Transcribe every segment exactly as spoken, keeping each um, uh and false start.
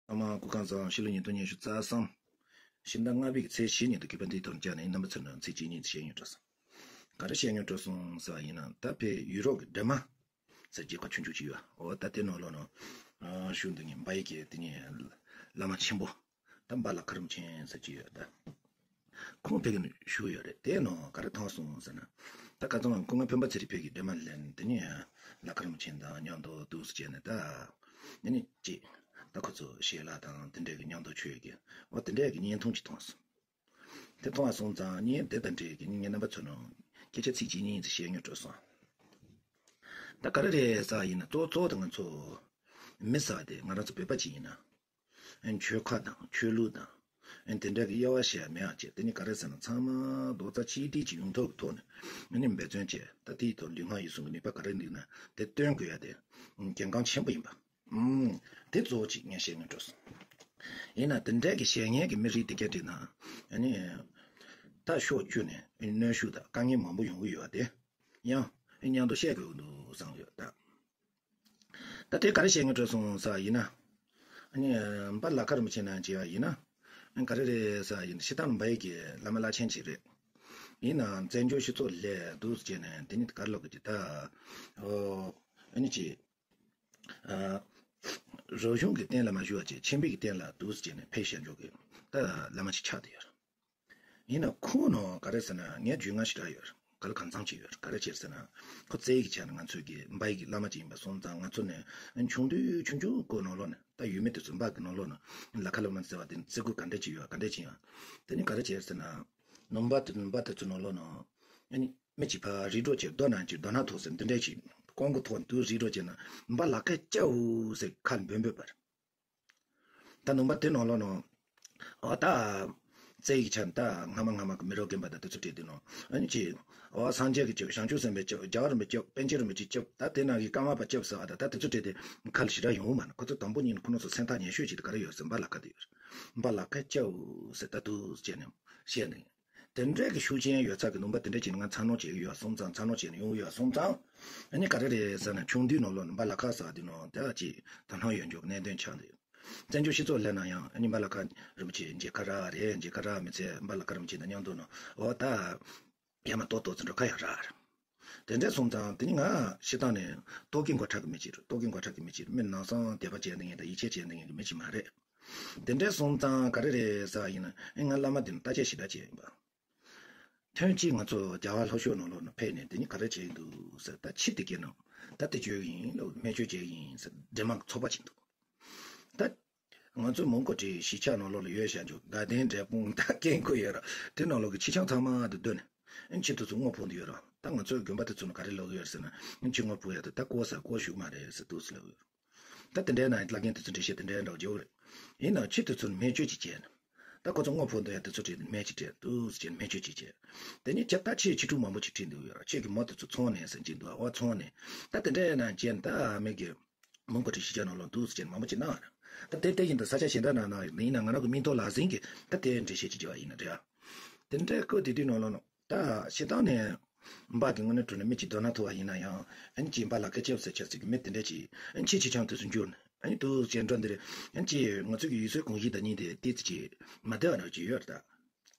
ཨ་མ་སྐུ་ཁམས་བཟང་། ཕྱི་ལོ་ཉིས་སྟོང་ཉི་ཤུ་རྩ་གསུམ་ཕྱི་ཟླ་ལྔ་པའི་ཚེས་བཞི་ཉིན་དུ་གུས་པ་འདིའི་ཐོག་བཅར་ནས་རྣམ་པ་ཚོ་ནང་ཚིག་གཅིག་གཉིས་བཤད་མྱོང་འགྲོ་སོང་། ག་རེ་བཤད་མྱོང་འགྲོ་སོང་ཟེར་བ་ཡིན་ན། ད་ཕེ་ཡུ་རོབ་ཀྱི་འདྲེ་མ་ཟེར་རྒྱལ་ཁབ་ཆུང་ཆུང་ཅིག་ཡོད། འོ་ད་དེ་ནང་ལོགས་ནང་ཨ་ཞུ་འདི་ངས་འབའ་ཡི་གི་དེ་ནས་བླ་མ་ཆེན་པོ་ད་འབའ་ལ་ཁ་རུམ་ཆེན་ཟེར་གྱི་ཡོད། ད་ཁོང་ཕེ་གི་ནས་ཞུ་ཡོད་རེད། དེ་ནང་ག་རེ་མཐོང་སོང་ཟེར་ན། ད་ཁ་ཚང་སྐུ་ངོ་སྤེན་པ་ཚེ་རིང་ཕེ་གི་འདྲེ་མ་ལེན་དེ་ནས་ལ་ཁ་རུམ་ཆེན་དང་མཉམ་དུ་འདུག་སེ་བྱས་ནས་ད་ཨ་ནི་ཅིག་ད་ཁོ་ཚོ་ཞལ་ལག་དང་དེ་འདྲས་ཀྱི་མཉམ་དུ་མཆོད་ཀྱི། འོ་དེ་འདྲས་ཀྱི་བརྙན་ཐུང་ཅིག་མཐོང་སོང་། དེ་མཐོང་བ་སོང་ཙང་ངས་དེ་དང་འབྲེལ་གྱི་ངས་རྣམ་པ་ཚོ་ནང་སྐད་ཆ་ཚིག་གཅིག་གཉིས་ཙམ་བཤད་མྱོང་འགྲོ་སོང་། ད་ག་རེ་རེད་ཟེར་བ་ཡིན་ན། གཙོ་གཙོ་དེ་ང་ཚོ་མི་ཟེར་བ་དེ་ང་རང་ཚོ་བོད་པ་ཅིག་ཡིན་ན། ཨན་ཆོལ་ཁ་དང་ཆོས་ལུགས་དང་། ཨན་དེ་འདྲ་གི་དབྱེ་བ་བྱས་མེད་ཨ་ཅེ། དེ་ནི་ག་རེ་ཟེར་ན། ཚང་མ་རྡོག་རྩ་གཅིག་སྒྲིལ་གྱི་ཡོང་ཐབས་ཀྱི་ཐོག་ནས་ཨ་ནི་འབད་བརྩོན་བྱས། ད་དེའི་ཐོག་ལུས་ངག་ཡིད་གསུམ་གྱི་ནུས་པ་ག་རེ་འདུག་ན་དེ་སྟོན་དགོས་ཡ་དེ་གལ་འགངས་ཆེན་པོ་ཡིན་པ། ཨུམ། དེ་གཙོ་བོ་གཅིག་ངས་བཤད་སྙིང་འདོད་སོང་། ཡིན་ན་དེ་འདྲ་གི་བཤད་མཁན་གྱི་མི་རིགས་དེ་ག་དེ་ན་ཨ་ནི་ད་ཕྱོགས་བཅུ་ནས་གནོན་ཤུགས་དང་དཀའ་ངལ་མང་པོ་ཡོང་གི་ཡོད་པ་དེ་ཡང་མཉམ་དུ་བཤད་དགོས་ཀྱི་འདུག་བསམ་ཡོད་ད། ད་དེ་ག་རེ་བཤད་ངེས་འགྲོ་སོང་ཟེར་བ་ཡིན་ན། ཨ་ནི་འབའ་ལ་ཁ་རུམ་ཆེན་ནང་བྱས་པ་ཡིན་ན། ག་རེ་རེད་ཟེར་བ་ཡིན་ན། སྤྱིར་བཏང་འབའ་ཡི་གི་བླ་མ་བླ་ཆེན་ཅིག་རེད། ཡིན་ནའང་བཙན་བྱོལ་སྤྱི་ཚོགས་ལ་འདུག་སེ་བྱས་ནས་དེ་ནི་ག་རེ་ལབ་དགོས་ཀྱི་ད། ཨོ། ཨ་ནི་ཅི། ཨ། རབ་བྱུང་གི་རྟེན་ལ་མ་བཞུགས་པ་བྱས་ཆེན་པོའི་གི་རྟེན་ལ་འདུག་སེ་བྱས་ནས་ཕེབས་བཞག་འཇོག་གི་ད་བླ་མ་ཅིག་ཆགས་བསྡད་ཡོད། ཡིན་ན་ཁོང་ནང་ག་རེ་ཟེར་ན་ངས་རྒྱུས་མངའ་ཞེ་དྲག་ཡོད། ག་ལ་གང་འཚམ་ཅིག་ཡོད། ག་རེ་བྱས་ཟེར་ན། ཁོ་རྩ་བའི་ཆ་ནས་ང་ཚོའི་གི་འབའ་ཡི་གི་བླ་མ་ཅིག་ཡིན་པ་སོང་ཙང་། ང་ཚོ་ནས་ཆུང་དུས་ཆུང་ཆུང་སྐབས་ནང་ལོགས་ནས་ད་ཡུལ་མི་དེ་ཚོ་འབའ་གི་ནང་ལོགས་ནས་ལ་ཁ་ལ་མ་ཟེར་བ་དེ་ནི་བརྩི་བཀུར་ག་འདྲ་ཅིག་ཡོད། ག་འདྲ་ཅིག་ཡོད། དེ་ནི་ག་རེ་བྱས་ཟེར་ན། ནུམ་པ་དེ་ནུམ་པ་དེ་ཚོ་ནང་ལོགས་ནས་ཨ་ནི་མི་གཅིག་ཕར་རིག་གྲོགས་བྱས། རྡོ་ནང་གཅིག་རྡོ་སྣ་ཐོག་ཟེར་འདི་འདྲ་ཅིག་ཀོང་གི་ཐོག་ཏུ་རིག་གྲོགས་བྱས་ན་འབའ་ལ་ཁ་ཅའུ་ཟེར་ཁ་ལ་འབོད་འབོད་པར། ད་ནུམ་པ་དེ་ནང་ལོགས་ནས། ཨོ་ད། རྩ་བའི་ཆ་ནས་ད་སྔ་མ་སྔ་མ་གི་མི་རབས་རྒན་པ་དང་དེ་ཚོ་བྲིས་དུས་ནང་ཨ་ནི་ཅི། ཨོ་སངས་རྒྱས་ཀྱིས་སྐྱོབ། བྱང་ཆུབ་སེམས་དཔས་སྐྱོབ། རྒྱལ་བ་རིན་པོ་ཆེས་སྐྱོབ། པཎ་ཆེན་རིན་པོ་ཆེས་སྐྱོབ། ད་དེ་ནང་གི་ཀརྨ་པ་སྐྱོབ་ཟེར་བ་དང་ད་དེ་ཚོ་བྲིས་ཏེ་ཁ་ལ་ཞེ་དྲག་ཡོང་གི་མ་རེད། ཁོ་ཚོ་དང་པོ་ཉིད་ནས་ཁོ་རང་ཚོ་སེམས་ཐག་ཉེ་ཤོས་ཅིག་དེ་ག་རེ་ཡོད་ཟེར་འབའ་ལ་ཁ་དེ་ཡོད་རེད། འབའ་ལ་ཁ་ཅའུ་ཟེར་ད་དུ་བྱས་ནས་བཤད་ནས། དེ་འདྲའི་གི་ཤུགས་རྐྱེན་ཡོད་ཚད་ཀྱི་ནུམ་པ་དེ་འདྲ་བྱས་ནས་ང་འཚར་ལོངས་བྱེད་ཀྱི་ཡོད་སོང་ཙང་། འཚར་ལོངས་བྱས་ནས་ཡོང་གི་ཡོད་སོང་ཙང་། ཨ་ནི་ག་རེ་རེད་ཟེར་ན། ཆུང་དུས་ནང་ལོགས་ནས་འབའ་ལ་ཁ་ཟེར་བ་དེ་ནང་དེ་ཅིག་དོ་སྣང་ཡོད་འཇོག་གནད་དོན་ཆགས་འདུག་བཙན་བྱོལ་སྤྱི་ཚོགས་ལ་ན་ཡང་ཨ་ནི་འབའ་ལ་ཁ་རིན་པོ་ཆེ་མཇལ་ཁ་རག་རེད། མཇལ་ཁ་རག་མི་ཚད་འབའ་ལ་ཁ་རིན་པོ་ཆེ་དང་མཉམ་དུ་ནང་འོ་ད་ཡ་མ་ཏོག་ཏོག་ཙམ་འགྲོ་ཁ་ཡང་རག་རེད། དེ་འདྲ་སོང་ཙང་དེ་ནི་ང་སྤྱིར་བཏང་ནས་ལྟོ་གོས་མགོ་མཁྲེགས་ཀྱི་མི་ཅིག་རེད། ལྟོ་གོས་མགོ་མཁྲེགས་ཀྱི་མི་ཅིག་རེད། མི་ནང་སང་དད་པ་བྱས་བསྡད་མཁན་དང་ཡིད་ཆེས་བྱས་བསྡད་མཁན་གྱི་མི་ཅིག་མ་རེད། དེ་འདྲ་སོང་ཙང་ག་རེ་རེད་ཟེར་བ་ཡིན་ན། ཨེ་ང་བླ་མ་དེ་ནི་བརྟག་དཔྱད་ཞེ་དྲག་བྱས་ཡིན་པ། ཐེངས་གཅིག་ང་ཚོ་རྒྱལ་བ་ལྷོ་ཕྱོགས་ནང་ལོགས་ནས་ཕེབས་ནས་དེ་ནི་ག་རེ་བྱས་འདུག་ཟེར། ད་ཕྱི་དེ་གའི་ནང་ད་དེ་བྱོས་ཡིན་ལབ། སྨན་བཅོས་བྱས་ཡིན་ཟེར། འདྲེ་དམག་གི་ཚོགས་པ་ཅིག་འདུག་ད་ང་ཚོ་མོན་གྷོ་གྲའི་གཞིས་ཆགས་ནང་ལོགས་ལ་ཡོད་བཞག་འཇོག་དགའ་ལྡན་འབྲས་སྤུངས་ད་ཀན་ཁོ་ཡོད་ར། དེ་ནང་ལོགས་ཀྱི་ཁྱི་སྤྱང་ཚང་མ་དེ་བསྡུས་ནས་ཨེ་ཁྱི་དེ་ཚོ་དངུལ་ཕོག་འདི་ཡོད་ར། ད་ང་ཚོའི་དགོན་པ་དེ་ཚོ་ནས་ག་རེ་ལབ་ཀྱི་ཡོད་ཟེར་ན། ཨེ་ཁྱི་དངུལ་ཕོག་ཡ་དེ་ད་བཀོལ་ས་བཀོལ་ཤུགས་མ་རེད་ཟེར་འདུག་ཟེར་ལབ་ཀྱི་ཡོད། ད་དེ་འདྲའི་ནང་བླ་རྒན་དེ་ཚོ་འགྲེལ་བཤད་དེ་འདྲའི་འདྲ་བོ་བརྗོད་ཀྱི་རེད། ཡིན་ནའང་ཁྱི་དེ་ཚོ་ནི་སྨན་བཅོས་ཅིག་བྱས་ནས། ད་ཁོ་ཚོ་དངུལ་ཕོག་འདུག་ཡ་དེ་ཚོ་བྲིས་ནས་སྨན་ཅིག་སྤྲད་འདུག་ཟེར་བྱས་ནས་སྨན་བཅོས་ཅིག་བྱས། དེ་ནས་ཁྱེད་ད་ཁྱེད་ཁྱི་ཕྲུག་མང་པོ་ཅིག་ཁྲིད་འདུག་ཡོད་ར། ཁྱེད་ཀྱི་མོ་དེ་ཚོ་ཚོང་ནས་ཟེར་གྱིན་འདུག་ཨ་ཚོང་ནས། ད་དེ་འདྲའི་ནང་བྱས་ནས་ད་མི་གི་མོན་གྷོ་གྲའི་གཞིས་ཆགས་ནང་ལོགས་འདུག་ཟེར་བྱས་ནས་མང་པོ་ཅིག་གནང་ར། ད་དེ་དེ་ཡིན་ད་ས་ཆ་གཞན་དག་ནང་ནང་ཡིན་ན་ང་རང་གི་མིག་ཐོག་ལག་ཟིན་གྱི་ད་དེ་འགྲེལ་བཤད་ཅིག་བྱས་པ་ཡིན་ན་འདྲ། དེ་འདྲའི་སྐབས་དེ་དུས་ནང་ལོགས་ནང་། ད་སྤྱིར་བཏང་ནས་འབའ་གི་དངོས་གནས་དྲང་གནས་མི་གཅིག་དོ་སྣང་ཐུབ་པ་ཡིན་ན་ཡང་། ཨ་ནི་ཅིག་འབའ་ལ་ཁ་ཅབ་ཟེར་ཆགས་ཟེར་གི་མི་དེ་འདྲ་ཅིག་ཨ་ནི་ཁྱི་ཁྱི་སྤྱང་དེ་ཚོ་འགྱུར་ནས། ཨ་ནི་འདུག་ཅེས་འགྲོ་འདི་རེད། ཨ་ནི་ཅིག་ང་ཚོ་གི་ཡུལ་སྲོལ་གོམས་གཤིས་དང་གཉིས་དེ་ཏོག་ཙམ་ཅིག་མ་བདེ་བ་འདྲ་ཅིག་ཡོད་རེད་ད།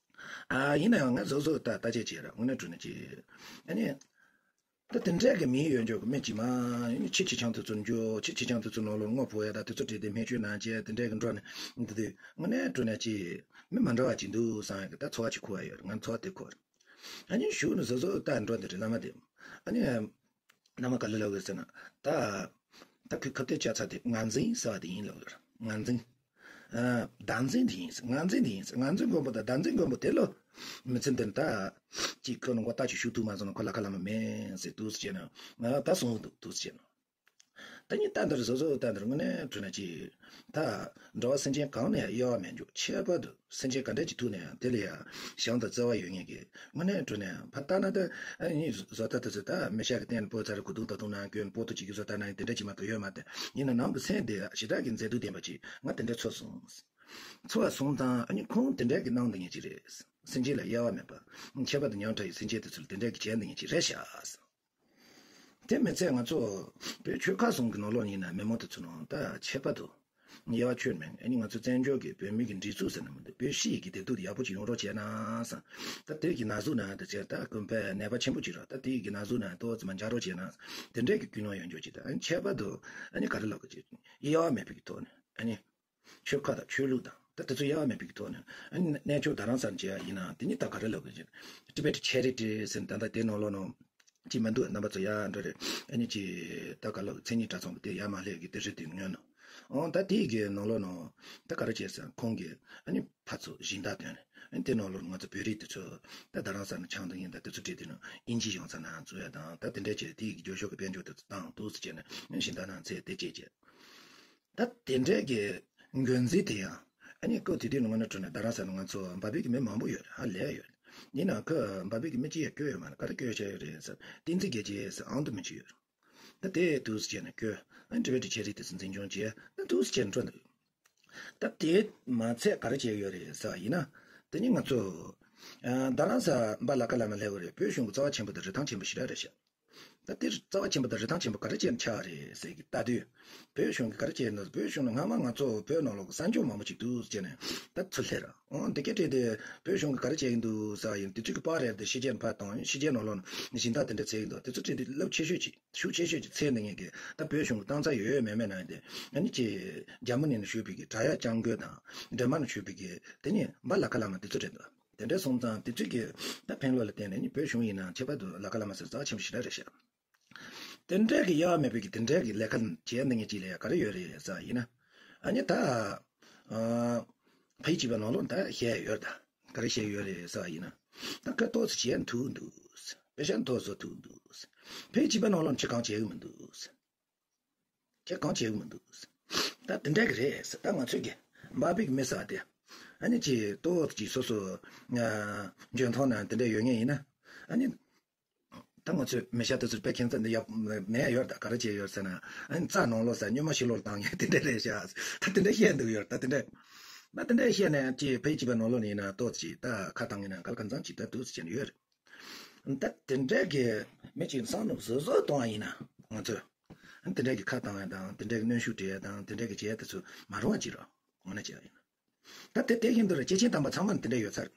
ཨ་ཡིན་ན་ཡང་ང་གཟབ་གཟབ་ད་ལྟ་ཅེས་བྱས་ར། དངོས་གནས་དྲང་གནས་ཅིག་ཨ་ནི། ད་དེ་འདྲ་གི་མི་ཡོད་འཇོག་གི་མི་གཅིག་མ། ཨ་ནི་ཁྱི་ཁྱི་སྤྱང་དེ་ཚོ་འགྱུར། ཁྱི་ཁྱི་སྤྱང་དེ་ཚོ་ནང་ལོགས་དངུལ་ཕོག་ཡ་ད་དེ་ཚོ་བྲིས་ཏེ་སྨན་བཅོས་གནང་བྱས་དེ་འདྲ་གི་འགྲོ་ནས་འདི་དུས་དངོས་གནས་དྲང་གནས་ཅིག་མི་མ་འདྲ་བ་ཅིག་འདུག་བསམ་ཡ་གི་ད་ཚོར་བ་ཅིག་འཁོར་བ་ཡོད་རེད། ང་ཚོར་བ་དེ་འཁོར། ཨ་ནི་གཞུག་ནས་བཟོ་བཟོ་ལྟ་འགྲོ་འདི་རེད་བླ་མ་དེ། ཨ་ནི། བླ་མ་ག་ལེ་ལབ་ཡོད་ཟེར་ན། ད། ད་ཁོས་ཁ་གཏད་བཅག་ཚར་དེ་ངར་འཛིན་ཟེར་བ་དེ་ཡིན་ལབ་ཡོད། ངར་འཛིན། ཨ། བདག་འཛིན་དེ་ཡིན། ངར་འཛིན་དེ་ཡིན། ངར་འཛིན་མགོན་པོ་དང་བདག་འཛིན་མགོན་པོ་དེ་ལོ། མི་ཚེ་འདིར་ད། ཅིག་ཁོ་ནི་མགོ་ལྟག་ཅིག་ཞུགས་ཐུབ་མ་སོང་ན་ཁོ་ལ་ཁ་ལ་མ་མེད་ཟེར་འདུག་ཟེར་ན། ང་ད་སོང་འདུག་འདུག་ཟེར་ན། ད་ནི་ལྟ་འདིར་བཟོ་བཟོ་ལྟ་འདིར་དངོས་གནས་དྲང་གནས་ཅིག་ད་འགྲོ་བ་སེམས་ཅན་གང་ལ་ཡང་དབྱེ་བ་མེད་འཇོག་ཁྱད་པར་དུ་སེམས་ཅན་ག་འདྲ་ཅིག་ཐུག་ན་ཡང་དེ་ལ་ཡང་བྱམས་དང་བརྩེ་བ་ཡོད་མཁན་གྱི་དངོས་གནས་དྲང་གནས་ཕར་ལྟ་ན་ད་ཨ་ནི་བཟོ་ལྟ་དེ་ཚོ་ད་མི་ཤ་གི་སྟེང་ལ་སྤོས་ཚར་གོས་ཐུང་ད་དུང་ནང་གྱོན་སྤོ་ཏོ་ཅིག་གི་བཟོ་ལྟ་ན་དེ་འདྲ་ཅིག་མ་གཏོགས་ཡོད་མ་རེད། ཡིན་ན་ནང་གི་སེམས་དེ་ཞེ་དྲག་གི་མཛེས་སྡུག་ལྡན་པ་ཅིག་ང་དེ་འདྲ་ཚོར་སོང་། ཚོར་བ་སོང་ཙང་ཨ་ནི་ཁོང་དེ་འདྲ་གི་གནང་འདི་ངེས་ཅིག་རེད། སེམས་ཅན་ལ་དབྱེ་བ་མེད་པ་ཁྱད་པར་དུ་ཉམ་ཐག་གི་སེམས་ཅན་དེ་ཚོ་ལ་དེ་འདྲ་གི་བྱས་འདི་ངེས་ཅིག་རེད་ཤག་དེ་མི་ཚད་ང་ཚོ་བོད་ཆོལ་ཁ་གསུམ་གྱི་ནང་ལོགས་ཡིན་ན་མི་མང་དེ་ཚོ་ནང་ད་ཁྱད་པར་དུ་ དབྱེ་བ་ཆོད་མེད། ཨ་ནི་ང་ཚོ་བཙན་བྱོལ་གྱི་བོད་མི་གི་སྒྲིག་འཛུགས་ཟེར་ན་མི་འདུག་བོད་སྤྱི་ཡི་གི་བདེ་སྡུག་དེ་ཡག་པོ་ཅིག་ཡོང་རོགས་བྱས་ན་བསམ། ད་དེ་གི་ན་ཟུག་ན་དེ་ཚོ་ད་ཀུན་ཕན་ནད་པ་ཆེན་པོ་ཅིག་རེད། ད་དེ་གི་ན་ཟུག་ན་ཏོག་ཙམ་མ་འཇགས་རོགས་བྱས་ན། དེ་འདྲས་ཀྱི་ཀུན་སློང་ཡོང་རྒྱུ་ཅིག་དང་། ཨ་ནི་ཁྱད་པར་དུ་ཨ་ནི་ག་རེ་ལབ་དགོས་ཅིག་དབྱེ་བ་མེད་པའི་གི་ཐོག་ནས། ཨ་ནི་ཆོལ་ཁ་དང་ཆོས་ལུགས་དང་ད་དེ་ཚོ་དབྱེ་བ་མེད་པའི་གི་ཐོག་ནས། ཨ་ནི་གནས་མཆོག་རྡ་རམ་ས་ལ་བྱས་ཡིན་ན་དེ་ནི་ད་ག་རེ་ལབ་དགོས་ཅིག Tibet Charity ཟེར་ད་ལྟ་དེ་ནང་ལོགས་ནང་ཅིག་མི་འདུག་རྣམ་པ་ཚོ་ཡ་འགྲོ་རེད། ཨ་ནི་ཅིག་ད་ག་ལོ་མཚན་ཉིད་གྲྭ་ཚང་གི་དེ་ཡ་མ་ལྷས་གི་དེ་རེད། དེ་ཉོན་ནོ། ཨོ་ད་དེ་གི་ནང་ལོགས་ནང་ད་ག་རེ་བྱས་ཟེར་ཁོང་གི་ཨ་ནི་ཕར་ཚུར་སྦྱིན་བདག་དོན་ཨ་ནི་དེ་ནང་ལོགས་ང་ཚོ་བོད་རིགས་དེ་ཚོ་ད་རྡ་རམ་ས་ལ་ཆང་དང་ཡིན་ད་དེ་ཚོ་བྲིས་དེ་ནང་དབྱིན་ཇི་ཡོང་ས་ན་བཙུགས་ཡ་དང་ད་དེ་འདྲས་བྱས་དེ་གི་རྒྱུ་ཤོག་གི་དཔལ་འབྱོར་དེ་ཚོ་བཏང་འདུག་ཟེར་བྱས་ནས་སྦྱིན་བདག་ནང་ཚེ་དེ་བྱས་བྱས། ད་དེ་འདྲས་ཀྱི་འགོ་འཛིན་དེ་ཡང་ཨ་ནི་ཀོ་དེ་དུས་ནང་ན་གྲོ་ནས་རྡ་རམ་ས་ལ་ང་ཚོ་འབའ་པའི་གི་མི་མང་པོ་ཡོད་རེད། ཧ་ལས་ཡོད་རེད། ཡིན་ནའང་ཁོ་འབའ་པའི་གི་མི་གཅིག་ཡང་སྐྱོ་ཡོད་མ་རེད། ག་རེ་སྐྱོ་བྱས་ཡོད་རེད་ཟེར་བསྟན་འཛིན་རྒྱལ་གྱིས་ཟེར་ཨང་དུ་མི་གཅིག་ཡོད་རེད། ད་དེ་འདུག་སེ་བྱས་ནས་སྐྱོ་ཨ་ནི་དྲི་བའི་དྲི་ཆེ་རིགས་དེ་ཚོ་འཛིན་སྐྱོང་བྱས་ད་འདུག་སེ་བྱས་ནས་འགྲོ་འདུག་ད་དེ་མ་ཚད་ག་རེ་བྱས་ཡོད་རེད་ཟེར་བ་ཡིན་ན། དེ་ནི་ང་ཚོ་རྡ་རམ་ས་འབའ་ལ་ཀ་ལ་མ་སླེབས་པ་རེད། བོད་གཞུང་གི་རྩ་བ་ཆེན་པོ་དང་རིན་ཐང་ཆེན་པོ་ཞེ་དྲག་རེད་ཤག་ད་དེ་རྩ་བ་ཆེན་པོ་དང་རིན་ཐང་ཆེན་པོ་ག་རེ་བྱས་ནས་ཆགས་རེད་ཟེར་གི་ལྟ་དུས། བོད་གཞུང་གིས་ག་རེ་བྱས་ནས། བོད་གཞུང་ནི་སྔ་མ་ང་ཚོ་བོད་ནང་ལོགས་ཀྱི་གསར་འགྱུར་མང་པོ་ཅིག་འདུག་ཟེར་ནས་ད་ཚུར་སླེབས་ར། འོ་འདི་སྐད་བྲིས་ཏེ་བོད་གཞུང་གིས་ག་རེ་བྱས་ཀྱི་འདུག་ཟེར་བ་ཡིན། དེ་ཚོ་གི་པར་རེད་དེ་ཕྱི་རྒྱལ་ཕར་བཏང་། ཕྱི་རྒྱལ་ནང་ལོགས་ནས་སྦྱིན་བདག་དེ་འདྲ་བྱས་ཀྱི་འདུག་དེ་ཚོ་བྲིས་ཏེ་རླབས་ཆེ་ཤོས་ཅིག་ཤུགས་ཆེ་ཤོས་ཅིག་ཚད་འདི་ངེས་ཀྱི་ད་བོད་གཞུང་གི་སྟངས་འཛིན་ཡོད་མེད་མེད་ན་ཡིན་ཏེ། ཨ་ནི་ཅི་རྒྱ་མི་ནས་ཞུས་པའི་གི་དྲ་ཡག་སྐྱབས་མགོན་དང་འདྲེ་མ་ནས་ཞུས་པའི་གི་དེ་ནི་འབའ་ལ་ཀ་ལ་མ་དེ་ཚོ་རེད་འདུག་དེ་འདྲ་སོང་ཙང་དེ་ཚོས་ཀྱི་ད་ཕན་ལོ་ལ་བརྟེན་ནས་ནི་བོད་གཞུང་ཡིན་ན་ཁྱད་པར་དུ་ལ་ཀ་ལ་མ་ཟེར་རྩ་ཆེན་པོ་ཞིག་རེད་ཤག་དེ་འདྲའི་གི་དབྱེ་བ་མེད་པའི་གི་དེ་འདྲའི་གི་ལས་ཀ་བྱས་འདི་ངས་ཅིག་ལས་ག་རེ་ཡོད་རེད་ཟེར་ཡིན་ན། ཨ་ནི་ད་ཕ་ཡི་བྱིས་པ་ནང་ལོགས་ད་བཤད་ཡོད་ད། ག་རེ་བཤད་ཡོད་རེད་ཟེར་ཡིན་ན། ད་ཁ་ཏོག་ཙམ་བྱས་ཐུག་འདུག་དཔེ་ཆ་ཏོག་ཙམ་ཐུག་འདུག་ཕ་ཡི་བྱིས་པ་ནང་ལོགས་ཁྱེད་གང་བྱེད་གི་མི་འདུག་ཁྱེད་གང་བྱེད་གི་མི་འདུག་ད་དེ་འདྲ་གི་རེད་ཟེར། ད་ང་ཚོས་ཀྱི་འབའ་པའི་མི་ཟེར་དེ་ཨ་ནི་ཅིག་ཏོག་ཙམ་སོ་སོ་འཇོན་ཐང་ན་དེ་འདྲ་ཡོད་ངེས་ཡིན་ན། ཨ་ནི་ད་ང་ཚོས་མི་ཤ་དེ་ཚོར་དཔེ་ཁྱད་མཚར་འདི་ཡག་མེད་ཡོད་ད། ག་རེ་བྱས་ཡོད་ཟེར་ན། ཨ་ནི་རྩྭ་ནང་ལོགས་ཟེར་སྨྱོན་མ་ཕྱི་ལོགས་བཏང་ངེས་དེ་འདྲ་རེད་ཤག་ད་དེ་འདྲ་བཤད་འདུག་ཡོད་ད། དེ་འདྲ་ད་དེ་འདྲ་བཤད་ནས་ཅིག་ཕ་ཡི་བྱིས་པ་ནང་ལོགས་ནས་ཡིན་ན་ཏོག་ཙམ་ད་ཁ་བཏང་ངེས་ན་ག་ལ་གང་འཚམ་ཅིག་ད་འདུག་ཟེར་བྱས་ནས་ཡོད་རེད། ད་དེ་འདྲ་གི་མི་གཅིག་བསམ་བློ་བཟོ་བཟོ་གཏོང་བ་ཡིན་ན་ང་ཚོས་དེ་འདྲ་གི་ཁ་བཏང་ཡ་དང་དེ་འདྲ་གི་གནོན་ཤུགས་སྤྲད་ཡ་དང་དེ་འདྲ་གི་བྱས་དེ་ཚོ་མ་རུང་བ་ཅིག་རོ། འོ་ན་བྱས་པ་ཡིན་ན། ད་དེ་དེ་བཞིན་དུ་རེད། སྐྱེས་ཆེན་དམ་པ་ཚང་མ་དེ་འདྲ་ཡོད་ཚར།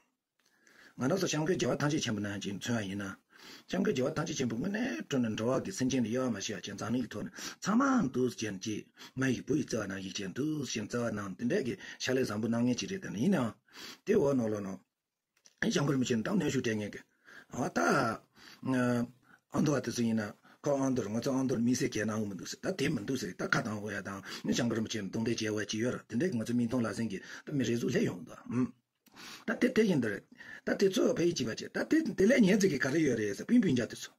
ང་རང་ཚོ་སྐྱབས་མགོན་རྒྱལ་བ་ཐམས་ཅད་མཁྱེན་པ་ནང་བཞིན་མཚོན་པ་ཡིན་ན། སྐྱབས་མགོན་རྒྱལ་བ་ཐམས་ཅད་མཁྱེན་པ་དངོས་གནས་དྲང་གནས་འགྲོ་བ་གི་སེམས་ཅན་ལ་དབྱེ་བ་མ་ཕྱེ་བ་ཅན་འཛམ་གླིང་གི་ཐོག་ནས་ཚང་མ་འདུག་ཅན་གྱི་མ་ཡི་བུ་ཡི་བརྩེ་བ་ནང་བཞིན་ཅན་འདུག་ཅན་བརྩེ་བ་ནང་དེ་འདྲ་གི་ཕྱག་ལས་བཟང་པོ་གནང་མཁན་ཅིག་རེད། དེ་ནི་ཡིན་ནའང་དེ་འོག་ནང་ལོགས་ནང་། ཨེ་སྐྱབས་མགོན་རིན་པོ་ཆེ་ནི་ད་གནོན་ཤུགས་སྤྲད་མཁན་གི། འོ་ད། ཨ་མདོ་བ་དེ་ཚོ་ཡིན་ན་ཁོ་ཨ་མདོར་ང་ཚོ་ཨ་མདོར་དམིགས་བསལ་གལ་གནང་གི་མི་འདུག་ཟེར། ད་དེ་མི་འདུག་ཟེར། ད་ཁ་བཏང་དགོས་ཡ་དང་ནི་སྐྱབས་མགོན་རིན་པོ་ཆེ་ནི་རྡུང་རྡེག་བྱས་པ་ཅིག་ཡོད་ར། དེ་འདྲའི་ང་ཚོ་མིག་མཐོང་ལག་ཟིན་གྱི་ད་མི་རེ་ཟུང་སླེབས་ཡོང་འདུག་ཨ། ད་དེ་དེ་བཞིན་དུ་རེད། ད་དེ་ཚོ་ཕ་ཡི་བྱིས་པ་ཅིག་ད་དེ་དེ་ལས་ཉེས་ཚིག་གི་ག་རེ་ཡོད་རེད་ཟེར། སྤུན་སྤུན་ཀྱག་དེ་ཚོ།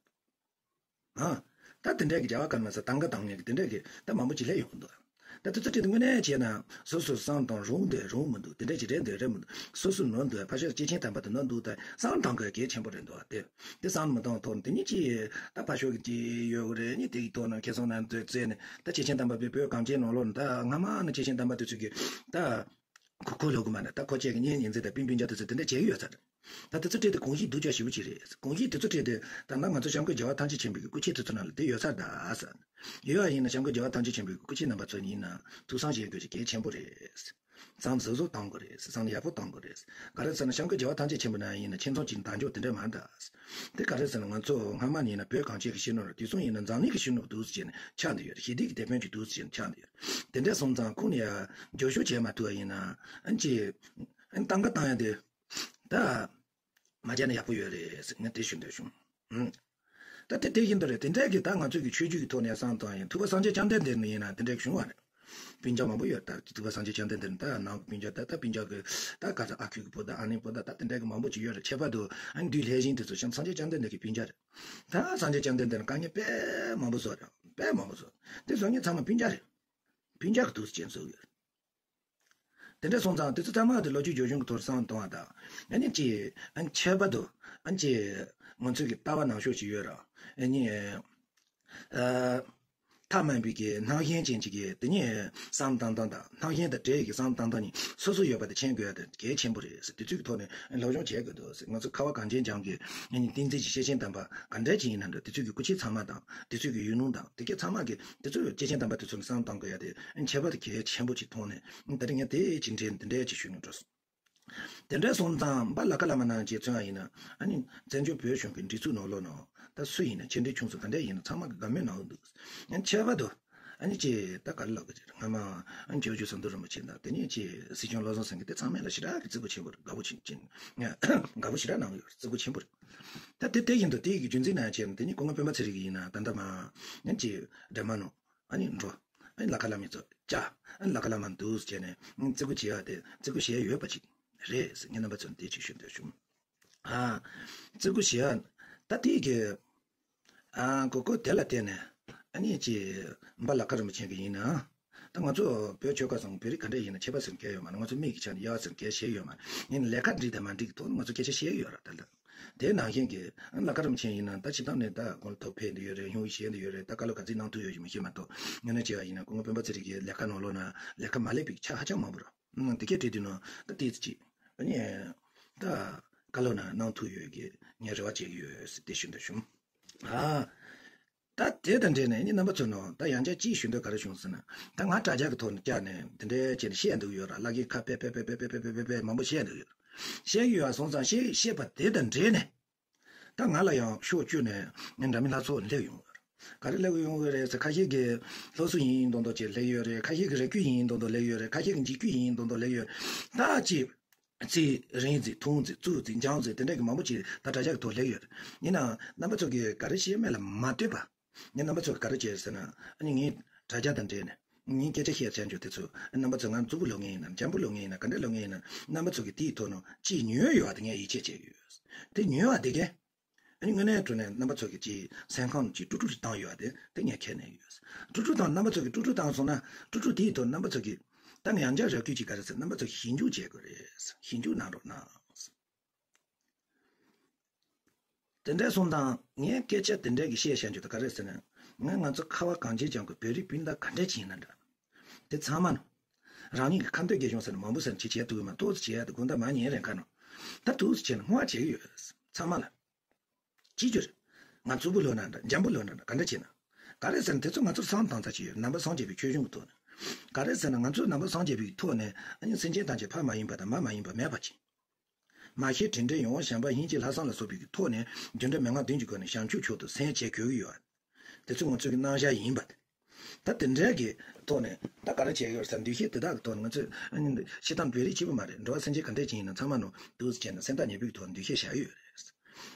ཨ། ད་དེ་འདྲས་ཀྱི་རྒྱལ་བ་ཀརྨ་ཟེར་ཏང་ཀ་བཏང་མཁན་གྱི་དེ་འདྲས་ཀྱི་ད་མང་པོ་ཅིག་སླེབས་ཡོང་གི་འདུག་ད་དེ་ཚོ་ཁྲིད་དེ་དངོས་གནས་བྱས་ན་སོ་སོ་བསམ་བཏང་རུང་འདོད་རུང་མི་འདུག་དེ་འདྲས་ཅིག་རེད་འདོད་རེད་མི་འདུག་སོ་སོ་ནོར་འདོད་ཕ་ཤོར་སྐྱེས་ཆེན་དམ་པ་དེ་ནོར་འདུག་ད་བསམ་བཏང་དགོས་གལ་ཆེན་པོ་རེད་འདུག་དེ་དེ་བསམ་མི་བཏང་ཐོག་ནས་དེ་ཉིད་ཀྱིས་ད་ཕ་ཤོར་གྱི་ཅིག་ཡོད་གི་རེད། ནི་དེ་གི་ཐོག་ནས་ཁེ་བཟང་ནང་བཙལ་ནས་ད་སྐྱེས་ཆེན་དམ་པ་པའི་བོད་གངས་ཅན་ནང་ལོགས་ནས་ད་སྔ་མ་ནས་སྐྱེས་ཆེན་དམ་པ་དེ་ཚོ་གི་ད། ཁོ་ཁོ་ལོ་གི་མ་ན་ད་ཁོ་ཅག་གི་གཉེན་ཉེ་ཚན་དང་སྤུན་སྤུན་ཀྱག་དེ་ཚོ་དེ་འདྲ་བྱེད་ཀྱི་ཡོད་ཚར། ད་དེ་ཚོ་ཁྲིད་དེ་དགོངས་གཞི་སྡུག་ཅག་ཞེ་པོ་ཅིག་རེད། དགོངས་གཞི་དེ་ཚོ་ཁྲིད་དེ་ད་ནང་ང་ཚོ་སྐྱབས་མགོན་རྒྱལ་བ་ཐམས་ཅད་མཁྱེན་པའི་སྐུ་མཆེད་དེ་ཚོ་ནང་ལ་དེ་ཡོད་ཚར་ད་ཟེར། ཡོད་པ་ཡིན་ན་སྐྱབས་མགོན་རྒྱལ་བ་ཐམས་ཅད་མཁྱེན་པའི་སྐུ་མཆེད་རྣམ་པ་ཚོ་ཡིན་ན་ཐུགས་བསམ་བཞེས་དགོས་ཀྱི་གལ་ཆེན་པོ་རེད། བསམ་བཟོ་བཟོ་བཏང་དགོས་རེད། བསམ་ཡག་པོ་བཏང་དགོས་རེད། ག་རེ་ཟེར་ན་སྐྱབས་མགོན་རྒྱལ་བ་ཐམས་ཅད་མཁྱེན་པ་ན་ཡིན་ན་ཁྱེད་ཚོ་ཅིག་དང་ཅོག་དེ་འདྲ་མ་འདྲ། དེ་ག་རེ་ཟེར་ན་ང་ཚོ་སྔ་མ་ཡིན་ན་བོད་གངས་ཅན་གྱི་གཞོན་ནུ་རེད། དེ་སོང་ཡིན་ན་འཛམ་གླིང་གི་གཞོན་ནུ་འདུག་ཟེར་ནས་ཆགས་འདི་ཡོད་རེད། ཞི་བདེ་གི་དེད་དཔོན་ཅིག་འདུག་ཟེར་ནས་ཆགས་འདི་ཡོད་རེད། དེ་འདྲ་སོང་ཙང་ཁོང་ནས་ཡ་རྒྱབ་སྐྱོར་བྱས་མ་ཐུབ་པ་ཡིན་ན་ཨ་ཅེ་ཨ་ཏང་ཀ་བཏང་ཡ་དེ་ད་མ་བྱས་ན་ཡག་པོ་ཡོད་རེད་ཟེར་ངས་དེ་ཞུ་འདོད་བྱུང་། ཨང་། ད་དེ་དེ་བཞིན་དུ་རེད། དེ་འདྲའི་གི་ད་ང་ཚོའི་གི་ཆོས་བརྒྱུད་ཀྱི་ཐོག་ནས་བསམ་བཏང་ཡིན། ཐུབ་པ་སངས་རྒྱས་བཅོམ་ལྡན་འདས་ནས་ཡིན་ན་དེ་འདྲའི་གི་བྱུང་བ་རེད། སྤུན་ཀྱག་མང་པོ་ཡོད། ད་ཐུབ་པ་སངས་རྒྱས་བཅོམ་ལྡན་འདས་ནས་ད་ནང་གི་སྤུན་ཀྱག་ད་ད་སྤུན་ཀྱག་གི་ད་ག་ཚོད་ཨ་ཁུ་གི་བུ་ད་ཨ་ནེ་བུ་ད་ད་དེ་འདྲའི་གི་མང་པོ་ཅིག་ཡོད་རེད། ཁྱད་པར་དུ་ཨ་ནི་དུས་ལྷས་བྱིན་དེ་ཚོ་བྱང་སངས་རྒྱས་བཅོམ་ལྡན་འདས་ཀྱི་སྤུན་ཀྱག་རེད། ད་སངས་རྒྱས་བཅོམ་ལྡན་འདས་ནས་དཀའ་ངལ་དཔེ་མང་པོ་བཟོ་རེད། དཔེ་མང་པོ་བཟོ། དེ་བཟོ་མཁན་ཚང་མ་སྤུན་ཀྱག་རེད། སྤུན་ཀྱག་གི་དུས་སུ་ཅན་བཟོ་ཡོད། དེ་འདྲ་སོང་ཙང་དེ་ཚོ་ཚང་མ་དེ་ལོ་རྒྱུས་སྦྱོར་བྱུང་གི་ཐོག་བསམ་གཏོང་བ་དང་། ཨ་ནི་ཅི། ཨ་ནི་ཁྱད་པར་དུ། ཨ་ནི་ཅི། ང་ཚོའི་གི་ལྟ་བ་ནང་ཤོག་ཅིག་ཡོད་ར། ཨ་ནི། ཨ། ཐ་མལ་པའི་གི་སྣང་ཞེན་ཅན་གཅིག་གིས་དེ་ཉིད་བསམ་བཏང་སྟངས་དང་སྣང་ཞེན་དང་བྲལ་གྱི་བསམ་བཏང་སྟངས་གཉིས་སོ་སོ་ཡོད་པ་དེ་མཁྱེན་དགོས་ཡ་དེ་གལ་ཆེན་པོ་རེད་ཟེར། དེ་ཚོའི་ཐོག་ནས་སློབ་སྦྱོང་བྱེད་དགོས་འདུག་ཟེར། ང་ཚོ་ཁ་བ་གངས་ཅན་ལྗོངས་ཀྱི་བསྟན་འཛིན་གྱི་སྐྱེས་ཆེན་དམ་པ་ག་འདྲ་ཅིག་ཡིན་ན་འདྲ། དེ་ཚོའི་གི་སྐུ་མཆེད་ཚང་མ་དང་དེ་ཚོའི་གི་ཡུལ་ལུང་དང་དེ་གའི་ཚང་མ་གི་དེ་ཚོའི་སྐྱེས་ཆེན་དམ་པ་དེ་ཚོ་ནས་བསམ་བཏང་དགོས་ཡ་དེ་ཁྱད་པར་དེ་གལ་ཆེན་པོ་ཅིག་མཐོང་ནས། ད་རེས་ངས་དེ་ཅིག་འདྲ་འདི་འདྲ་ཅིག་ཞུས་ནས་འགྲོ་སོང་། དེ་འདྲ་སོང་ཙང་པཱ་ལ་ཀ་ལ་མ་ནང་བྱས་ཚུན་ཡིན་ན་ཨ་ནི་བཙན་བྱོལ་བོད་གཞུང་གི་སྒྲིག་འཛུགས་ནང་ལོགས་ནང་ད་སུ་ཡིན་ན་ཆེ་འབྲིང་ཆུང་གསུམ་ག་འདྲ་ཡིན་ན་ཚང་མ་གི་དགའ་མོས་གནང་གི་འདུག། ཡང་ཁྱད་པར་དུ་ཨ་ནི་ཅེ་ད་ག་རེ་ལབ་དགོས་ཅེ་སྔ་མ་ཨ་ནི་ཇོ་ཇོ་ཟམ་གདོང་རིན་པོ་ཆེ་དང་དེ་ནས་ཅེ་སྲིད་སྐྱོང་བློ་བཟང་སེང་གེ་དེ་ཚང་མས་ལ་ཞེ་དྲག་གི་བརྩི་བཀུར་ཆེན་པོ་རེད། དགའ་པོ་ཆེན་ཆེན་དགའ་པོ་ཞེ་དྲག་གནང་གི་ཡོད་རེད། བརྩི་བཀུར་ཆེན་པོ་རེད། ད་དེ་དེ་ཡིན་དུས་དེ་ཡི་རྒྱུ་མཚན་ན་བྱས་ན་དེ་ནི་སྐུ་ངོ་སྤེན་པ་ཚེ་རིང་གི་ཡིན་ན་ད་ལྟ་མ་ཡང་ཅེ་འདྲ་མ་ནོ། ཨ་ནི་འགྲོ། ཨ་ནི་ལ་ཁ་ལ་མི་ཚོ་ཅ། ཨ་ནི་ལ་ཁ་ལ་མ་འདུག་ཟེར་ནས་ཨ་ནི་བརྩི་བཀུར་བྱེད་ཡ་དེ་བརྩི་བཀུར་བྱེད་ཡ་ཡོད་པ་ཅིག་རེད་ཟེར། ངས་རྣམ་པ་ཚོར་འདི་ཅིག་ཞུ་འདོད་བྱུང་། ཨ། བརྩི་བཀུར་བྱེད་ཡ། ད་དེའི་གི་ཨ་གོ་གོ་དེ་ལ་བརྟེན་ནས་ཨ་ནི་ཅི་འབའ་ལ་ཁ་རིན་པོ་ཆེ་གི་ཡིན་ན། ད་ང་ཚོ་བོད་ཆོལ་ཁ་གསུམ་བོད་རིགས་ག་འདྲ་ཡིན་ན་ཁྱད་པར་ཟེར་མཁན་ཡོད་མ་རེད། ང་ཚོ་མིག་གི་ཆ་ནས་ཡག་ཟེར་མཁན་བཤད་ཡོད་མ་རེད། ཡིན་ན་ལས་ཀ་འགྲིག་དང་མ་འགྲིག་གི་ཐོག་ནས་ང་ཚོ་སྐད་ཆ་བཤད་ཡོད་ར། ད་ལྟ་དེ་ནང་བཞིན་གྱི་ལ་ཁ་རིན་པོ་ཆེ་ཡིན་ན་ད་སྤྱི་བཏང་ནས་ད་ཁོང་ཐོབ་ཕེབས་འདི་ཡོད་རེད། ཡོང་བཞིན་འདི་ཡོད་རེད། ད་བཀའ་སློབ་ག་ཚོད་གནང་ཐུབ་ཡོད་ཀྱི་མི་ཤེས་མ་གཏོགས་ངོས་ནས་བྱས་པ་ཡིན་ན་སྐུ་ངོ་སྤེན་པ་ཚེ་རིང་གི་ལས་ཀ་ནང་ལོགས་ན་ལས་ཀ་མ་ལས་པའི་ཆ་ཧ་ཅང་མང་པོ་ར། ཨང་། དེ་སྐད་བྲིས་དུས་ན་ད་ཏིས་ཅི། ཨ་ནི། ད་བཀའ་སློབ་ན་གནང་ཐུབ་ཡོད་ཀྱི་ངས་རེ་བ་བྱེད་ཀྱི་ཡོད་ཟེར་དེ་ཞུ་འདོད་བྱུང་། ཨ། ད་དེ་དང་འབྲེལ་ནས་ཨ་ནི་རྣམ་པ་ཚོ་ནང་ད་ཡང་བསྐྱར་ཅིག་ཞུ་འདོད་ག་རེ་བྱུང་ཟེར་ན། ད་ང་དྲ་རྒྱ་གི་ཐོག་ནས་བསྐྱར་ནས་དེ་འདྲའི་བྱས་ནས་བཤད་འདུག་ཡོད་ར། བླ་རྒན་ཁ་པེ་པེ་པེ་མང་པོ་བཤད་འདུག་ཡོད། བཤད་ཀྱི་ཡོད་པ་སོང་ཙང་བཤད་བཤད་པ་དེ་དང་འབྲེལ་ནས། ད་ང་ལ་ཡང་ཕྱོགས་བཅུ་ནས་ངས་འདྲ་མིན་སྣ་ཚོགས་སླེབས་ཡོང་གི་རེད། ག་རེ་སླེབས་ཡོང་གི་རེད་ཟེར། ཁ་ཤས་ཀྱིས་སློབ་གསོ་ཡིན་ཡིན་མདོག་མདོག་ཅིག་སླེབས་ཡོད་རེད། ཁ་ཤས་ཀྱིས་རེ་སྐུལ་ཡིན་ཡིན་མདོག་མདོག་སླེབས་ཡོད་རེད། ཁ་ཤས་ཀྱིས་འཇིགས་སྐུལ་ཡིན་ཡིན་མདོག་མདོག་སླེབས་ཡོད། ད་ཅིག་ཚིག་རིང་ཚིག་ཐུང་ཚིག་རྩུབ་ཚིག་འཇམ་ཚིག་དེ་འདྲ་གི་མང་པོ་ཅིག་ད་དྲ་རྒྱ་གི་ཐོག་སླེབས་ཡོད་རེད། ཡིན་ནའང་རྣམ་པ་ཚོ་གིས་ག་རེ་བཤད་མེད་ལ་མ་ལྟོས་པ། ངས་རྣམ་པ་ཚོ་ག་རེ་བྱས་ཟེར་ན། ཨ་ནི་ངས་དྲ་རྒྱ་དང་འབྲེལ་ནས་ངས་སྐད་ཆ་བཤད་བྱ་འཇོག་དེ་ཚོ་རྣམ་པ་ཚོ་ང་མཛུབ་བུ་ལོག་ངེས་ཡིན་ན་འཇམ་པོ་ལོག་ངེས་ཡིན་ན་ག་འདྲ་ལོག་ངེས་ཡིན་ན་རྣམ་པ་ཚོ་གི་དེའི་ཐོག་ནས་ཅིག་ཉོས་ཡོད་པ་དེ་ངས་ཡིད་ཆེས་བྱས་ཡོད། དེ་ཉོས་པ་དེ་གས། ཨ་ནི་དངོས་གནས་དྲང་གནས་རྣམ་པ་ཚོ་གི་ཅིག་སེམས་ཁམས་ཅིག་དཀྲུག་དཀྲུག་ཅིག་བཏང་ཡོད་པ་དེ་དེ་ངས་ཁས་ལེན་ཡོད། དཀྲུག་དཀྲུག་བཏང་རྣམ་པ་ཚོ་གི་དཀྲུག་དཀྲུག་བཏང་སོང་ན་དཀྲུག་དཀྲུག་དེའི་ཐོག་རྣམ་པ་ཚོ་གི་ད་ངས་ཡང་བསྐྱར་རེ་སྐུལ་ཅིག་ག་རེ་ཟེར་རྣམ་པ་ཚོ་གི་ཞིབ་འཇུག་བྱེད་དགོས་རེད། ཞིབ་འཇུག་གནང་རོགས་གནང་། དེ་འདྲ་སོང་ཙང་ངས་སྐད་ཆ་དེ་འདྲ་གི་བཤད་བཤད་རྒྱུ་དེ་ག་རེ་ཟེར་ན། ང་ང་ཚོ་ཁ་བ་གངས་ཅན་ལྗོངས་ཀྱི་བོད་རིགས་སྤུན་ཟླ་ག་འདྲ་ཅིག་ཡིན་ན་འདྲ། དེ་ཚང་མ་ནོ། རང་ཉིད་ཀྱི་ཁ་འདོན་རྒྱལ་གཞུང་ཟེར་ན་མང་པོ་ཟེར་ན་ཅི་བྱས་ཐུབ་ཀྱི་མ་ཏོག་ཙི་བྱས་ཡ་དེ་དགོང་དག་མ་ཉལ་རན་ཁ་ནོ། ད་ཏོག་ཙི་བྱས་ན་བསྔོ་བ་བྱེད་ཀྱི་ཡོད། ཚང་མ་ལ། ཅི་རྒྱུ་རེད། ང་རྩུབ་པོ་ལོན་ན་འདྲ་འཇམ་པོ་ལོན་ན་འདྲ་ག་འདྲ་བྱས་ན། ག་རེ་ཟེར་ན་དེ་ཚོ་ང་ཚོར་བསམ་བཏང་ས་ཅིག་ཡོད། ནང་པ་སངས་རྒྱས་པའི་ཆོས་གཞུང་གི་ཐོག་ནས། ག་རེ་ཟེར་ན་ང་ཚོས་ནང་པ་སངས་རྒྱས་པའི་ཐོག་ནས་ཨ་ནི་སེམས་ཅན་ཐམས་ཅད་ཕ་མ་ཡིན་པ་དང་མ་མ་ཡིན་པ་མེད་པ་ཅིག་མ་ཤེས་དྲིན་དྲན་ཡོངས་བྱམས་པ་ཡིན་གྱི་ལྷག་བསམ་ལ་སོགས་པའི་གི་ཐོག་ནས་རྒྱུ་འབྲས་མན་ངག་བདུན་གྱི་སྒོ་ནས་བྱང་ཆུབ་མཆོག་ཏུ་སེམས་བསྐྱེད་དགོས་ཀྱི་ཡོད། དེ་ཚོ་ང་ཚོའི་གི་རྣམ་གཞག་ཡིན་པ། ད་དེ་འདྲའི་གི་ཐོག་ནས་ད་ག་རེ་བྱས་ཡོད་ཟེར་འདུ་ཤེས་དེ་དག་གི་ཐོག་ནས་ང་ཚོས་ཨ་ནི་སྤྱིར་བཏང་བོད་རིགས་གཅིག་པུ་མ་རེད། འགྲོ་བ་སེམས་ཅན་ག་འདྲས་ཅིག་ཡིན་ན་ཚང་མ་ནང་འདུག་སེ་བྱས་ན་སེམས་ཐག་ཉེ་པོའི་ཐོག་འདུ་ཤེས་བཞག་ཡོད་རེད།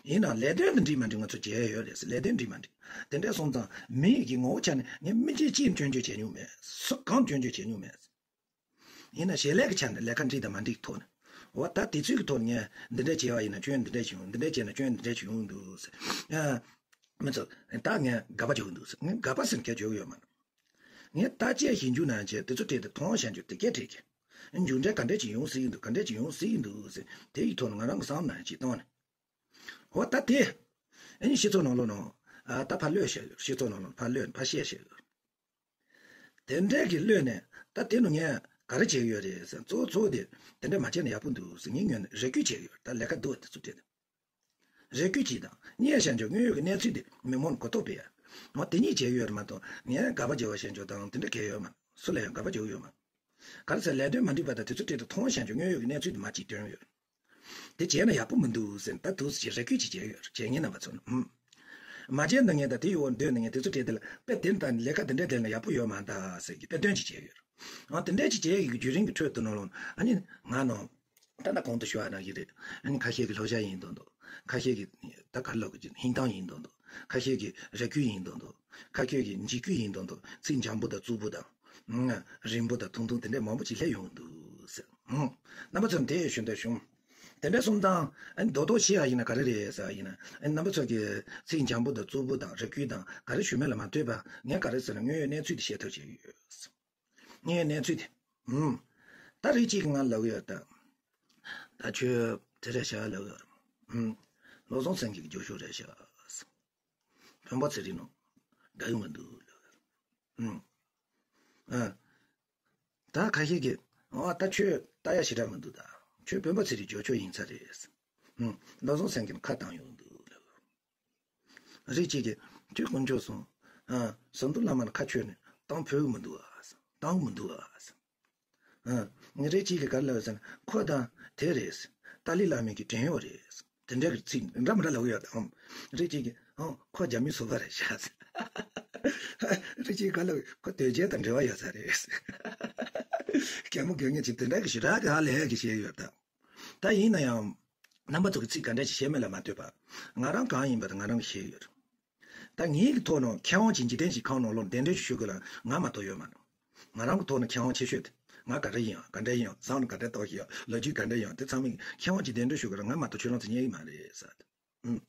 ཡིན་ནའང་ལས་དོན་དང་འགྲིག་མ་འགྲིག་ང་ཚོ་བྱས་ཡོད་རེད། ལས་དོན་འགྲིག་མ་འགྲིག་དེ་འདྲས་སོང་ཙང་མི་ཡི་གི་ངོ་བོ་ཆ་ནས་ངས་མི་གཅིག་ཅིས་སྐྱོན་བརྗོད་བྱས་མྱོང་མེད། སུ་གང་སྐྱོན་བརྗོད་བྱས་མྱོང་མེད། ཡིན་ན་བྱེད་ལས་ཀྱི་ཆ་ནས་ལས་ཀ་འགྲིག་དང་མ་འགྲིག་གི་ཐོག་ནས། འོ་ད་དེ་ཚོའི་གི་ཐོག་ནས་ངས་འདི་འདྲ་བྱས་པ་ཡིན་ན་སྐྱོན་འདི་འདྲ་ཞིག་ཡོང་། འདི་འདྲ་བྱས་ན་སྐྱོན་འདི་འདྲ་ཞིག་ཡོང་འདུག་ཟེར། ཨ། མི་ཚོ་ད་ངས་དགག་པ་བརྗོད་ཀྱི་འདུག་ཟེར། ངས་དགག་པ་ཟེར་མཁན་བརྗོད་ཀྱི་ཡོད་མ་རེད། ངས་ད་ཅིག་ཞིབ་འཇུག་གནང་བྱས་དེ་ཚོ་བྲིས་ཏེ་མཐོང་བཤད་རྒྱུ་དེ་གས་བྲིས་ཀྱི། མཇུག་འབྲས་ག་འདྲ་ཅིག་ཡོང་སྲིད་ཀྱི་འདུག་ག་འདྲ་ཅིག་ཡོང་སྲིད་ཀྱི་འདུག་ཟེར་དེ་ཡི་ཐོག་ནས་ང་རང་གི་བསམ་ནང་ཅིག་བཏང་ནས། འོ་ད་དེ། ཨ་ནི་སྤྱི་ཚོགས་ནང་ལོགས་ནང་། ཨ། ད་ཕར་གློད་བཤད་ཡོད། སྤྱི་ཚོགས་ནང་ལོགས་ཕར་གློད་ཕར་བཤད་བཤད་ཡོད། དེ་འདྲས་ཀྱི་གློད་ནས་ད་དེ་ནང་ངས་ག་རེ་བྱེད་ཀྱི་ཡོད་རེད་ཟེར། གཙོ་བོ་གཙོ་བོ་དེ་དེ་འདྲས་མ་བྱས་ན་ཡག་པོ་འདུག་ཟེར་ངའི་ངོས་ནས་རེ་སྐུལ་བྱེད་ཀྱི་ཡོད། ད་ལས་ཀ་འདུག་དེ་ཚོ་བྲིས་ཏེ། རེ་སྐུལ་གྱིས་དང་སྙན་ཞུ་འཇོག་དངོས་ཡོད་ཀྱི་གནས་ཚུལ་དེ་མི་མང་གོ་རྟོགས་སྤེལ་ཡ། འོ་དེ་གཉིས་བྱེད་ཀྱི་ཡོད་རེད་མ་གཏོགས་ངས་དགག་པ་བརྗོད་པ་ཞུ་འཇོག་དང་དེ་འདྲ་གལ་ཡོད་མ་རེད། སུ་ལ་ཡང་དགག་པ་བརྗོད་ཀྱི་ཡོད་མ་རེད། ག་རེ་ཟེར་ལས་དོན་མ་འགྲིག་པ་དང་དེ་ཚོ་བྲིས་ཏེ་མཐོང་བཤད་འཇོག་དངོས་ཡོད་ཀྱི་གནས་ཚུལ་དེ་མ་གཅིག་སྟོན་ཡོད། དེ་བྱས་ན་ཡག་པོ་མི་འདུག་ཟེར་ད་འདུག་ཟེར་རེ་སྐུལ་ཅིག་བྱས་ཡོད་རེད། བྱས་ངེས་རྣམ་པ་ཚོ་ནི། ཨུམ། མ་བྱས་ན་ངས་ད་དེ་ཡོང་འདོད་ནས་ངས་དེ་ཚོ་བྲིས་དེ་ལ་དཔེ་དེ་ལྟ་ནས་ལས་ཀ་དེ་འདྲ་དེ་ལ་ཡག་པོ་ཡོད་མ་ད་ཟེར་གྱི་དཔེ་སྟོན་ཅིག་བྱས་ཡོད་རེད། ཨ་དེ་འདྲ་ཅིག་བྱས་ཡོད་ཀྱི་བརྒྱུད་རིམ་གྱི་ཁྲོད་དུ་ནང་ལོགས་ཨ་ནི་ང་ནང་ད་ལྟ་གོང་དུ་ཞུ་བ་ནང་བཞིན་རེད། ཨ་ནི་ཁ་ཤས་ཀྱི་བསླབ་བྱ་ཡིན་མདོག་མདོག་ཁ་ཤས་ཀྱི་ད་ག་ལབ་ཀྱི་ཧིན་ཐང་ཡིན་མདོག་མདོག་ཁ་ཤས་ཀྱི་རེ་སྐུལ་ཡིན་མདོག་མདོག་ཁ་ཤས་ཀྱི་འཇིགས་སྐུལ་ཡིན་མདོག་མདོག་ཚིག་འཇམ་པོ་དང་རྩུབ་པོ་དང་། རིང་པོ་དང་ཐུང་ཐུང་དེ་འདྲས་མང་པོ་ཅིག་སླེབས་ཡོང་གི་འདུག་ཟེར། ཧུམ། རྣམ་པ་ཚོར་དེ་ཞུ་འདོད་བྱུང་། དེ་འདྲས་སོང་ཙང་ཨ་ནི་རྡོག་རྡོག་བཤད་ཡ་ཡིན་ན་ག་རེ་རེད་ཟེར་བ་ཡིན་ན། ཨ་ནི་རྣམ་པ་ཚོ་གིས་ཚིག་འཇམ་པོ་དང་རྩུབ་པོ་དང་རེ་སྐུལ་དང་ག་རེ་ཞུ་མིན་ལ་མ་ལྟོས་པར་ངས་ག་རེ་ཟེར་ན་དངོས་ཡོད་གནས་ཚུལ་དེ་བཤད་ཐབས་བྱས་ཡོད། དངོས་ཡོད་གནས་ཚུལ་དེ། ཧུམ། ད་རེས་གཅིག་གིས་ང་ལབ་ཡོད་ད། ད་ཁྱོད་དེ་རེད་ཤག་ལབ་ཡོད། ཧུམ། བློ་བཟང་སེང་གེ་གི་རྒྱུགས་ཤོག་རེད་ཤག། སྤེན་པ་ཚེ་རིང་ནང་དགའ་ཡོང་གི་འདུག་ལབ་ཡོད། ཨུམ། ཨ། ད་ཁ་ཤས་ཀྱིས། ཨ། ད་ཁྱོད་ལྟ་ཡ་ཞེ་དྲག་མི་འདུག་ད་ཁྱོད་བོན་པོ་ཚེ་རིང་ཇོ་ཆོ་ཡིན་ས་རེད། ཨུམ། བློ་བཟང་སེང་གེ་ཁ་བཏང་ཡོང་འདུག་ལབ། རེ་གཅིག་གིས། ཁྱོད་དཀོན་མཆོག་གསུམ། ཨ། ཟམ་གདོང་བླ་མར་ཁ་ཆོད་ནས་བཏང་ཕོད་མི་འདུག་ཨ། བཏང་མི་འདུག་ཨ། ཨ། རེ་གཅིག་གིས་ག་རེ་ལབ་ཟེར་ན། ཁོ་ད་དེ་རེད། ཏཱ་ལའི་བླ་མའི་གི་བྲན་གཡོག་རེད། དེ་འདྲ་གི་ཚིག་འདྲ་མི་འདྲ་ལབ་ཡོད་དམ། རེ་གཅིག་གིས། ཨང་། ཁོ་རྒྱ་མིའི་སོ་པ་རེད་ཤག། རེ་གཅིག་ག་ལབ། ཁོ་དོལ་རྒྱལ་དང་འབྲེལ་བ་ཡོད་ས་རེད། གད་མོ་དགོད་མཁན་ཅིག་དེ་འདྲ་གི་ཞེ་དྲག་གི་ཧ་ལས་གི་བཤད་ཡོད་ད། ད་ཡིན་ན་ཡང་། རྣམ་པ་ཚོ་གི་ཚིག་ག་འདྲ་ཞིག་བཤད་མིན་ལ་མ་ལྟོས་པ། ང་རང་གང་ཡིན་པ་དེ་ང་རང་གིས་ཤེས་ཡོད། ད་ངེད་ཀྱི་ཐོག་ནས་མཁས་དབང་ཅིག་འཇིག་རྟེན་གྱི་ཁམས་ནང་ལོགས་གདན་འདྲེན་ཞུ་དགོས་ལ་ང་མ་གཏོགས་ཡོད་མ་རེད། ང་རང་གི་ཐོག་ནས་མཁས་དབང་ཆེ་ཤོས་དེ་ང་ག་འདྲ་ཡིན་ཡང་ག་འདྲ་ཡིན་ཡང་བསམ་བློ་ག་འདྲ་གཏོང་ཤེས་ཡང་ལོ་རྒྱུས་ག་འདྲ་ཡིན་ཡང་དེ་ཚང་མས་མཁས་དབང་ཅིག་གདན་འདྲེན་ཞུ་དགོས་ལ་ང་མ་གཏོགས་ཁྱོད་རང་ཚོ་རྙེད་ཀྱི་མ་རེད་ཟེར། ཨུམ།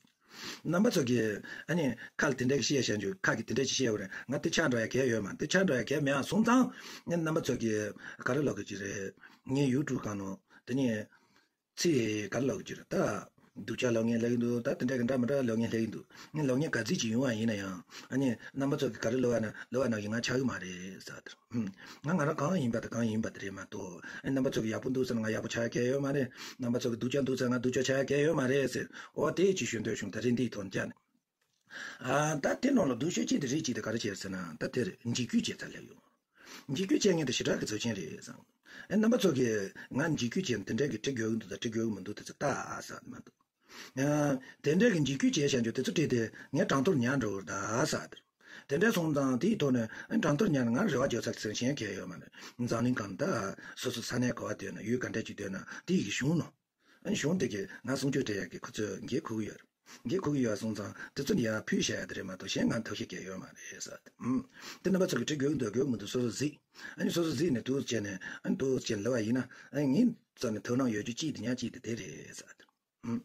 རྣམ་པ་ཚོ་གིས་ཨ་ནི་ཁ་ལ་དེ་འདྲ་གི་བཤད་བཞག་རྒྱུ། ཁ་གིས་དེ་འདྲ་ཅིག་བཤད་པ་རེད། ང་དེ་ཆགས་འགྲོ་ཡ་གལ་ཡོད་མ་རེད། དེ་ཆགས་འགྲོ་ཡ་གལ་མེད་ཨ། སོང་ཙང་ངས་རྣམ་པ་ཚོ་གིས་ག་རེ་ལབ་དགོས་ཀྱི་རེད། ངའི་ཡུ་ཊུབ་སྒང་ནང་དེ་ནས་ཚིག་ག་རེ་ལབ་དགོས་ཀྱི་རེད། ད་སྡུག་ཅག་ལབ་མཁན་སླེབས་ཀྱི་འདུག་ད་དེ་འདྲ་གི་འདྲ་མི་འདྲ་ལབ་མཁན་སླེབས་ཀྱི་འདུག་ངས་ལབ་མཁན་ག་ཚོད་ཅིག་ཡོང་བ་ཡིན་ན་ཡང་ཨ་ནི་རྣམ་པ་ཚོ་གིས་ག་རེ་ལབ་པ་ན་ལབ་པ་ནང་བཞིན་ང་ཆགས་ཀྱི་མ་རེད་ཟེར། ཨུམ། ང་ང་རང་གང་ཡིན་པ་དེ་གང་ཡིན་པ་དེ་རེད་མ་གཏོགས། ཨ། རྣམ་པ་ཚོ་གིས་ཡག་པོ་འདུག་ཟེར་ན་ང་ཡག་པོ་ཆགས་ཡ་གལ་ཡོད་མ་རེད། རྣམ་པ་ཚོ་གིས་སྡུག་ཅག་འདུག་ཟེར་ན་ང་སྡུག་ཅག་ཆགས་ཡ་གལ་ཡོད་མ་རེད་ཟེར། འོ་དེ་ཅིག་ཞུ་འདོད་བྱུང་། ད་རེད། འདིའི་ཐོག་ནས་བཅར་ནས། ཨ། ད་དེ་ནང་ལ་སྡུག་ཤོས་གཅིག་དེ་རེད། གཅིག་དེ་ག་རེ་བྱས་ཟེར་ན། ད་དེར་འཇིགས་སྐུལ་བྱས་ཚར་ལབ་ཡོང་། འཇིགས་སྐུལ་བྱས་མཁན་དེ་ཞེ་དྲག་གི་ཚབས་ཆེན་རེད་བསམ། ཨ། རྣམ་པ་ཚོ་གིས་ང་འཇིགས་སྐུལ་བྱས་ནས་དེ་འདྲ་གི་འབྲི་དགོས་ཀྱི་འདུག་དང་འབྲི་དགོས་ཀྱི་མི་འདུག་དེ་ཚོ་ལྟ་ཨ་ཟེར་མ་གཏོགས། ཨ། དེ་འདྲ་གི་འཇིགས་སྐུལ་བྱས་བཞག་རྒྱུ་དེ་ཚོ་བྲིས་ཏེ་ངས་གྲངས་ཐོར་ཉར་འགྲོ་གི་རེད་ད་ཟེར། དེ་འདྲ་སོང་ཙང་དེའི་ཐོག་ནས་གྲངས་ཐོར་ཉར་ནས་ང་རེ་བ་བརྗོད་ས་ཟེར་གཞན་གང་ཡང་ཡོད་མ་རེད། འཛམ་གླིང་སྒང་ད་སོ་སོ་ས་གནས་ག་པར་སྡོད་ན་ཡུལ་ག་འདྲ་ཅིག་སྡོད་ན་དེ་ཡི་གཞུང་ནང་། ཨ། གཞུང་དེ་གིས་ང་གསུང་ཆོས་སྤྲད་ཡག་གི་ཁོ་ཚོས་འགན་འཁུར་གི་ཡོད་རེད། འགན་འཁུར་གི་ཡོད་སོང་ཙང་དེ་ཚོ་ནི་ཡར་ཕུལ་བཞག་ཡག་དེ་རེད་མ་གཏོགས་གཞན་ང་ཐབས་ཤེས་གང་ཡང་ཡོད་མ་རེད་ཟེར། ཨུམ། དེ་རྣམ་པ་ཚོ་གིས་འབྲི་དགོས་འདོད་དགོས་མི་འདུག་སོ་སོ་གཟིགས། ཨ་ནི་སོ་སོ་གཟིགས་ནས་འདུག་བྱས་ནས། ཨ་ནི་འདུག་བྱས་ནས་ལབ་པ་ཡིན་ན། ཨ་ནི་ངའི་རྩ་ནས་དོ་སྣང་ཡོད་རྒྱུ་གཅིག་དེ་ཉག་གཅིག་དེ་དེ་རེད་ཟེར། ཨུམ།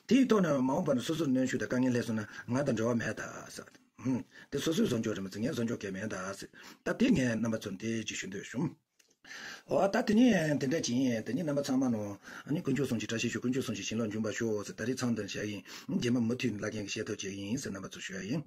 དེའི་ཐོག་ནས་མ་འོངས་པ་ན་སོ་སོར་གནོན་ཤུགས་དང་དཀའ་ངལ་སླེབས་སོང་ན་ང་དང་འབྲེལ་བ་མེད་ད་ཟེར། ཨུམ། དེ་སོ་སོའི་བཟོ་འཇོག་རེད་མ་ཚད་ངའི་བཟོ་འཇོག་གང་ཡང་མེད་ད་ཟེར། ད་དེ་ངས་རྣམ་པ་ཚོར་འདི་ཅིག་ཞུ་འདོད་བྱུང་། འོ། ད་དེ་ནས་དེ་འདྲ་ཅིག་ཡིན། དེ་ནས་རྣམ་པ་ཚང་མ་ནོ། ཨ་ནི་དཀོན་མཆོག་གསུམ་གྱི་བཀྲ་ཤིས་ཤོག་དཀོན་མཆོག་གསུམ་གྱི་བྱིན་རླབས་འབྱུང་བར་ཤོག་ཟེར། ད་རེས་མཚམས་འདིར་བཞག་ཡིན། རྗེས་མ་མུ་མཐུད་ནས་བླ་རྒན་གྱིས་བཤད་ཐུབ་བྱེད་ཀྱི་ཡིན་ཟེར་རྣམ་པ་ཚོར་ཞུ་ཡ་ཡིན།